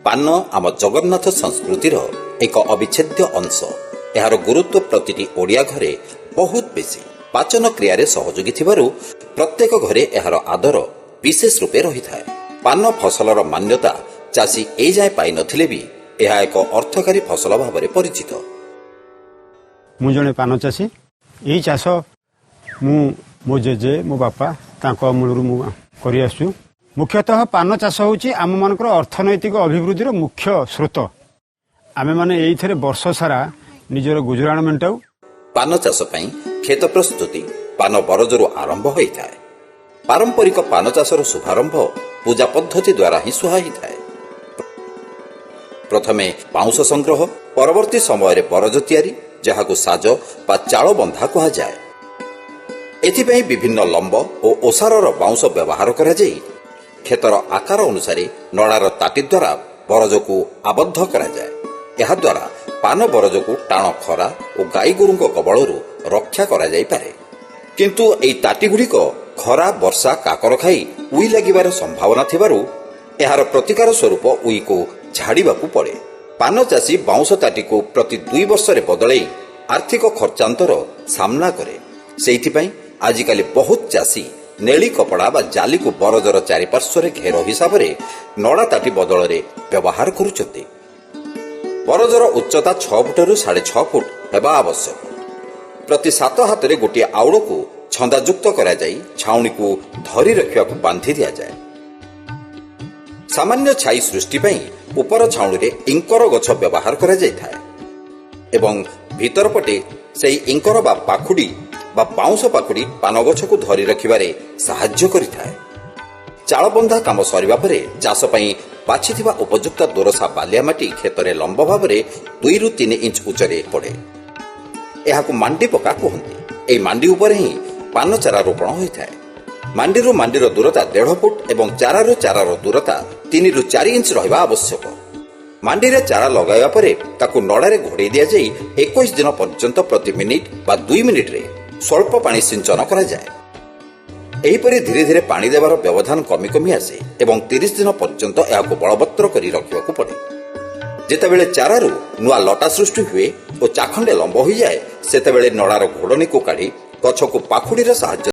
ପାନ ଆମ ଜଗନ୍ନାଥ ସଂସ୍କୃତିର ଏକ ଅବିଚ୍ଛେଦ୍ୟ ଅଂଶ। ଏହାର ଗୁରୁତ୍ୱ ପ୍ରତିଟି ଓଡ଼ିଆ ଘରେ ବହୁତ ବେଶୀ। ପାଚନ କ୍ରିୟାରେ ସହଯୋଗୀ ଥିବାରୁ ପ୍ରତ୍ୟେକ ଘରେ ଏହାର ଆଦର ବିଶେଷ ରୂପେ ରହିଥାଏ। ପାନ ଫସଲର ମାନ୍ୟତା ଚାଷୀ ଏଯାଏଁ ପାଇନଥିଲେ ବି ଏହା ଏକ ଅର୍ଥକାରୀ ଫସଲ ଭାବରେ ପରିଚିତ। ମୁଁ ଜଣେ ପାନ ଚାଷୀ। ଏଇ ଚାଷ ମୁଁ ମୋ ଜେଜେ, ମୋ ବାପା, ତାଙ୍କ ଅମଳରୁ ମୁଁ କରିଆସୁଛୁ। ମୁଖ୍ୟତଃ ପାନ ଚାଷ ହେଉଛି ଆମମାନଙ୍କର ଅର୍ଥନୈତିକ ଅଭିବୃଦ୍ଧିର ମୁଖ୍ୟ ସ୍ରୋତ। ଆମେମାନେ ଏଇଥିରେ ବର୍ଷ ସାରା ନିଜର ଗୁଜୁରାଣ ମେଣ୍ଟାଉ। ପାନ ଚାଷ ପାଇଁ କ୍ଷେତ ପ୍ରସ୍ତୁତି ପାନ ବରଜରୁ ଆରମ୍ଭ ହୋଇଥାଏ। ପାରମ୍ପରିକ ପାନ ଚାଷର ଶୁଭାରମ୍ଭ ପୂଜା ପଦ୍ଧତି ଦ୍ୱାରା ହିଁ ସୁହାଇଥାଏ। ପ୍ରଥମେ ବାଉଁଶ ସଂଗ୍ରହ, ପରବର୍ତ୍ତୀ ସମୟରେ ବରଜ ତିଆରି, ଯାହାକୁ ସାଜ ବା ଚାଳ ବନ୍ଧା କୁହାଯାଏ। ଏଥିପାଇଁ ବିଭିନ୍ନ ଲମ୍ବ ଓ ଓସାରର ବାଉଁଶ ବ୍ୟବହାର କରାଯାଇ କ୍ଷେତର ଆକାର ଅନୁସାରେ ନଡ଼ାର ତାଟି ଦ୍ୱାରା ବରଜକୁ ଆବଦ୍ଧ କରାଯାଏ। ଏହାଦ୍ୱାରା ପାନ ବରଜକୁ ଟାଣ ଖରା ଓ ଗାଈଗୋରୁଙ୍କ କବଳରୁ ରକ୍ଷା କରାଯାଇପାରେ। କିନ୍ତୁ ଏହି ତାଟିଗୁଡ଼ିକ ଖରା, ବର୍ଷା, କାକର ଖାଇ ଉଇ ଲାଗିବାର ସମ୍ଭାବନା ଥିବାରୁ ଏହାର ପ୍ରତିକାର ସ୍ୱରୂପ ଉଇକୁ ଝାଡ଼ିବାକୁ ପଡ଼େ। ପାନ ଚାଷୀ ବାଉଁଶ ତାଟିକୁ ପ୍ରତି 2 ବର୍ଷରେ ବଦଳେଇ ଆର୍ଥିକ ଖର୍ଚ୍ଚାନ୍ତର ସାମ୍ନା କରେ। ସେଇଥିପାଇଁ ଆଜିକାଲି ବହୁତ ଚାଷୀ ନେଳି କପଡ଼ା ବା ଜାଲିକୁ ବରଜର ଚାରିପାର୍ଶ୍ୱରେ ଘେର ହିସାବରେ ନଡ଼ା ତାଟି ବଦଳରେ ବ୍ୟବହାର କରୁଛନ୍ତି। ବରଜର ଉଚ୍ଚତା 6 ଫୁଟରୁ 6.5 ଫୁଟ ହେବା ଆବଶ୍ୟକ। ପ୍ରତି 7 ହାତରେ ଗୋଟିଏ ଆଉଳକୁ ଛନ୍ଦାଯୁକ୍ତ କରାଯାଇ ଛାଉଣିକୁ ଧରି ରଖିବାକୁ ବାନ୍ଧି ଦିଆଯାଏ। ସାମାନ୍ୟ ଛାଇ ସୃଷ୍ଟି ପାଇଁ ଉପର ଛାଉଣିରେ ଇଙ୍କର ଗଛ ବ୍ୟବହାର କରାଯାଇଥାଏ ଏବଂ ଭିତର ପଟେ ସେହି ଇଙ୍କର ବା ପାଖୁଡ଼ି ବା ବାଉଁଶ ପାଖୁଡ଼ି ପାନ ଗଛକୁ ଧରି ରଖିବାରେ ସାହାଯ୍ୟ କରିଥାଏ। ଚାଳବନ୍ଧା କାମ ସରିବା ପରେ ଚାଷ ପାଇଁ ବାଛିଥିବା ଉପଯୁକ୍ତ ଦୋରସା ବାଲିଆ ମାଟି କ୍ଷେତରେ ଲମ୍ବ ଭାବରେ 2ରୁ 3 ଇଞ୍ଚ ଉଚ୍ଚରେ ପଡ଼େ। ଏହାକୁ ମାଣ୍ଡି ପକା କୁହନ୍ତି। ଏହି ମାଣ୍ଡି ଉପରେ ହିଁ ପାନ ଚାରା ରୋପଣ ହୋଇଥାଏ। ମାଣ୍ଡିରୁ ମାଣ୍ଡିର ଦୂରତା 1.5 ଫୁଟ ଏବଂ ଚାରାରୁ ଚାରାର ଦୂରତା 3ରୁ 4 ଇଞ୍ଚ ରହିବା ଆବଶ୍ୟକ। ମାଣ୍ଡିରେ ଚାରା ଲଗାଇବା ପରେ ତାକୁ ନଡ଼ାରେ ଘୋଡ଼େଇ ଦିଆଯାଇ 21 ଦିନ ପର୍ଯ୍ୟନ୍ତ ପ୍ରତି ମିନିଟ୍ ବା 2 ମିନିଟ୍ରେ ସ୍ୱଳ୍ପ ପାଣି ସିଞ୍ଚନ କରାଯାଏ। ଏହିପରି ଧୀରେ ଧୀରେ ପାଣି ଦେବାର ବ୍ୟବଧାନ କମି କମି ଆସେ ଏବଂ 30 ଦିନ ପର୍ଯ୍ୟନ୍ତ ଏହାକୁ ବଳବତ୍ତର କରି ରଖିବାକୁ ପଡ଼େ। ଯେତେବେଳେ ଚାରାରୁ ନୂଆ ଲଟା ସୃଷ୍ଟି ହୁଏ ଓ ଚାଖଣ୍ଡେ ଲମ୍ବ ହୋଇଯାଏ, ସେତେବେଳେ ନଡ଼ାର ଘୋଡ଼ଣୀକୁ କାଢ଼ି ଗଛକୁ ପାଖୁଡ଼ିର ସାହାଯ୍ୟ